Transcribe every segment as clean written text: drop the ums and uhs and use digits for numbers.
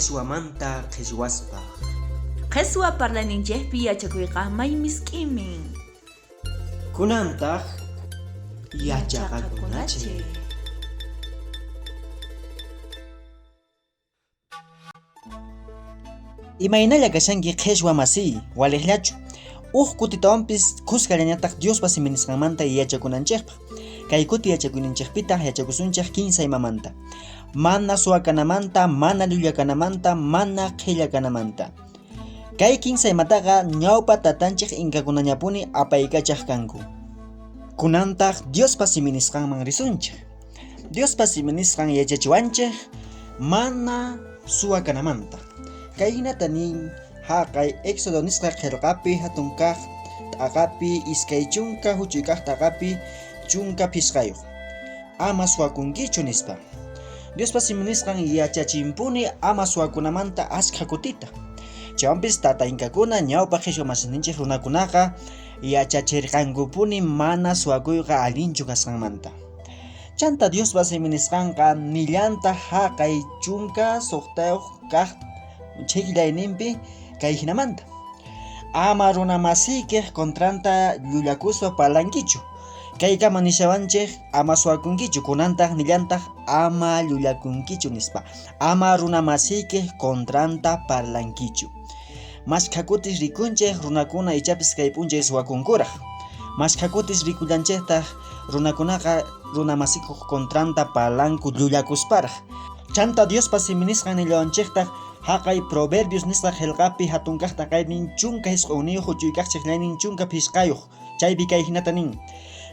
Qheswamanta qheswaspaj. Qheswa parlayninchejpi yachakoyqa may misk'imin. Kunantaj yachaqakunachej. Imaynalla kashanki qheshwa masiy, walejllachu? Uj kutitawanpis khuskallañataj Diospa simi nisqanmanta yachakunanchejpaj. Kay kuti yachakuyninchejpitaj yachakusunchej kinsa imamanta. Mana suwakanamanta, mana llullakanamanta, mana qhella kanamanta. Kay kinsa imataqa ñawpa tatanchej inkakunañapuni apaykachaj kanku. Kunantaj Diospa simi nisqanman risunchej. Diospa simi nisqan yachachiwanchej mana suwa kanamanta. Kay jinata nin jaqay Éxodo nisqa qhelqapi jatun kaj t'aqapi 20 juch'uy kaj t'aqapi 15. Ama suwakunkichu nispa. Diospa simi nisqan yachachimpuni ama suwakunamanta ashkha kutita. Chaywanpis tata inkakuna ñawpa qhishwa masisninchej runakunaqa yachacherqankupuni mana suwakuyqa allinchu kasqanmanta. Chanta Diospa simi nisqanqa nillanta jaqay 16 kaj chhikillayninpi kay jinamanta. Ama runa masiykej contranta llullakuspa parlankichu. Kaykama nishawanchej ama suwakunkichu, kunantaj nillantaj ama llullakunkichu nispa. Ama runa masiykej contranta parlankichu. Mashkha kutis rikunchej runakuna ichapis kay p'unchay suwakunkuraj. Mashkha kutis rikullanchejtaj runakunaqa runa masikoj contranta parlanku llullakusparaj. Chanta Diospa simi nisqan nillawanchejtaj jaqay Proverbios nisqa qhelqapi jatun kaj taqaynin 19 juch'uy kaj chejllaynin 15. Chaypi kay jinata nin: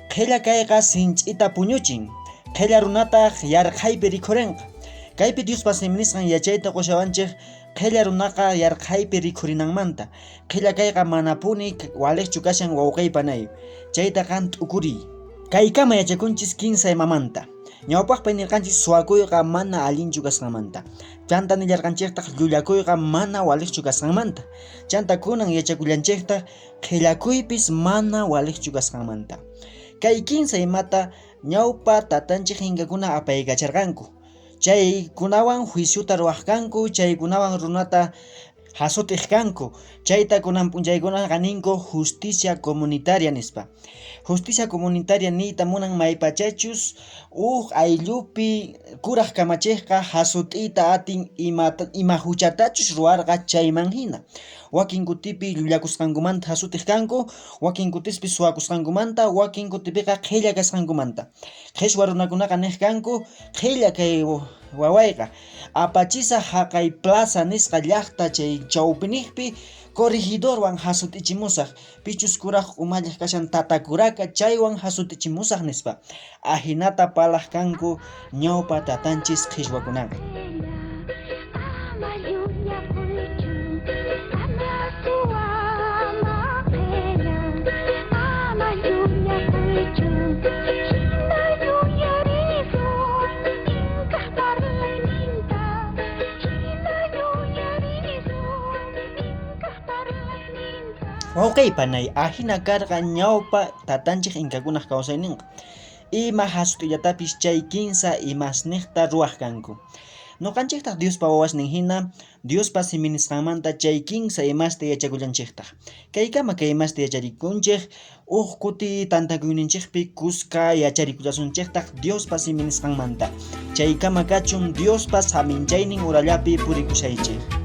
Qhella kayqa sinch'ita puñuchin, qhella runataj yarqhaypi rikhurenqa. Kaypi Diospa simi nisqan yachayta qoshawanchej qhella runaqa yarqhaypi rikhurinanmanta. Qhella kayqa manapuni walejchu kashan wawqey panay. Chayta qan t'ukuriy. Kaykama yachakunchis kinsa imamanta. Ñawpajpi nerqanchis suwakuyqa mana allinchu kasqanmanta. Chanta nillarqanchejtaj llullakuyqa mana walejchu kasqanmanta. Chanta kunan yachakullanchejtaj qhellakuypis mana walejchu kasqanmanta. Kay kinsa imata ñawpa tatanchej inkakuna apaykacharqanku. Chaykunawan juiciota ruwaj kanku, chaykunawan runata jasut'ej kanku. Chayta kunan p'unchaykunaqa ninku justicia comunitaria nispa. Justicia comunitaria niyta munan maypachachus uj ayllupi kuraj kamachejqa jasut'iyta atin ima juchatachus ruwarqa chayman jina. Wakin kutipi llullakusqankumanta jasut'ej kanku, wakin kutispi suwakusqankumanta, wakin kutipiqa qhella kasqankumanta. Qheshwa runakunaqa nej kanku, qhella kay wawayqa, apachisaj jaqay plaza nisqa llajta chay chawpinejpi corregidorwan jasut'ichimusaj, pichus kuraj umallej kashan tata kuraka chaywan jasut'ichimusaj nispa. Ajinata parlaj kanku ñawpa tatanchis qheshwakunaqa. Wawqey panay, ajina karqa ñawpa tatanchej inkakunaj kawsaynenqa. Ima jasut'illatapis chay kinsa imasnejta ruwaj kanku. Noqanchejtaj Diospa wawasnin jina, Diospa simi nisqanmanta chay kinsa imasta yachakullanchejtaj. Kaykama kay imasta yacharikunchej, uj kuti tantakuyninchejpi kuska yacharikullasunchejtaj Diospa simi nisqanmanta. Chaykama kachun Diospa saminchaynin urallapi purikushaychej.